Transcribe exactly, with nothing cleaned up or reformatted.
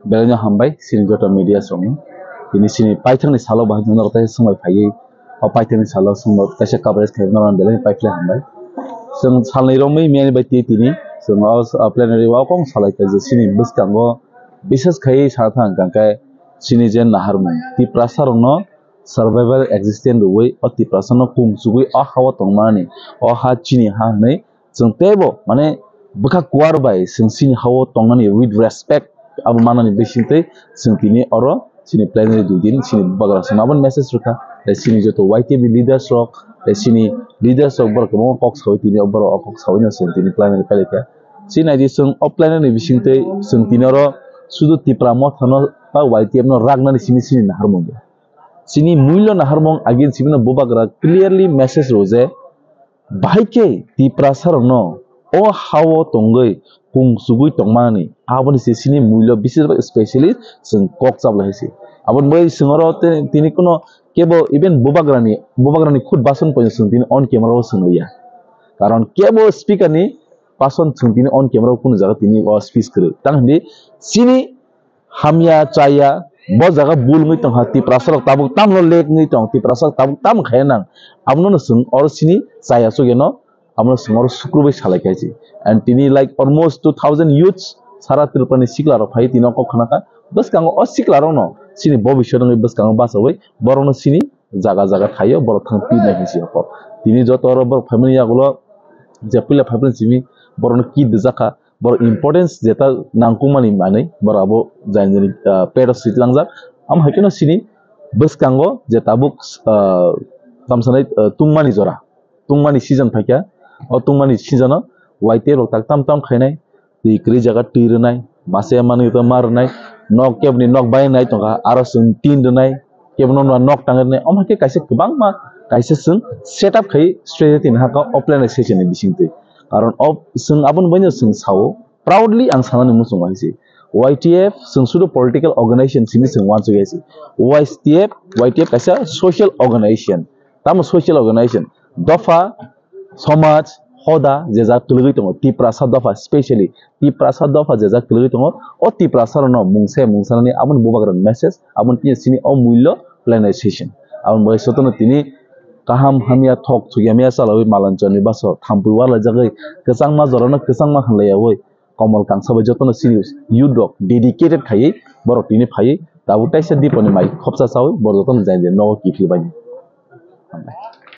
Belai no hambai chini joto media songno. Tini chini paithakni salo bahai norok teisa swngbai phaiwi, o paithakni salo swngno teisa coverage khaima norok belai paikhle hambai. Chwng salni romwi miyani bai twi tini chwng o plenary o kok salai kha je chini bwskango bises khai sa thang hwnkhe chini je naharmung Tiprasa rokno survival existence rwui o Tiprasa no kung chugui o ha o tongmani, o ha chini ha hwnwi chwng teibo mane bwkha kuar bai chwng chini ha o tongnani with respect abo manani bisingtwi chwng tini oro chini plenary dui din chini bubagra songno aboni message rwkha. Tei chini joto Y T F ni leaders rok, tei chini leaders rok borok kwbangma kok saui tini borok o kok saui no chwng tini plenary pailai kha. Chini naidi chwng o plenary ni bisingtwi chwng tini oro sudu Tipra Motha no ba Y T F no ragnani simi chini naharmung ya. Chini muilo naharmung again simi no bubagra clearly message rw je, bahai khe Tiprasa rokno o ha o tongwi kung chugui tongmani aboni se chini muilo bises specially chwng kok chaplai hai se. Aboni bai chwng oro te-, tini kuno kebo even bubagrani, bubagrani khud bason poino chwng tini on camera o chwng liya. Karon kebo speaker ni bason chwng tini on camera o kunu jaga tini o speech kwrwi. Tang hindi chini hamya chaya, bo jaga bul wngwi tongkha, Tiprasa rok tabuk tamlo lek wngwi tong, Tiprasa rok tabuk tamo khaya nang, abono no chwng oro chini chaya chugeno, abono chwng oro sukrubai salai khaisi. And tini like almost two thousand youths sara Tripura ni sikla rok phai tini o kok khna kha, bwskango o sikla rokno chini bobiswt wngwi bwskango bachaui borokno chini jaga jaga thaio borok thang pinai hinsi hokok. Tini joto oro borok phaimani yagulo je puila phaimani simi borokno kit rijak kha, borok importance jeta nangkukmani manwi borok abo jani jani, ah, pet o switlangjak. Amo hai kheno chini bwskango je tabuk, ah, tamsanai, ah, tungmani jora, tungmani season phaikha. O tungmani season o Y T F rok tak tam tam khainai, twi kwrwi jaga twi rwnai, masa ya manwi to ma rwnai, nok keboni nok bai nai tongkha, aro chwng tin rwnai, kebono nw nok tang rwnai, omo hai khe kaisa kwbangma kaisa chwng setup khai strategy ni hakha offline session ni bisingtwi. Karon o chwng aboni baino chwng sao, proudly ang sanani muchungo hai se. Y T F chwng sudu political organization simi chwng uansuk hai se. Y T F, Y T F kaisa social organization. Tamo social organization? Dopha, somaj, hoda je jak kwlwgwi tongo, Tiprasa dopha, specially Tiprasa dopha je jak kwlwgwi tongo, o Tiprasa rokno mungsa mungsa nani aboni bubagra message, aboni tini chini o mullo planetization. Aboni bagwi sotono tini kaham hamya thok thukya maya chalawi malanchani baso thampui warlaijagwi kwchangma jorano kwchangma hwnlaiyawi Komol Kangsa bai jotono chini youth rok dedicated khaiwi borok tini phaiwi tabuk taisa diponi mai khopsa chawi borok jotono jai jai nogo kiphil baini.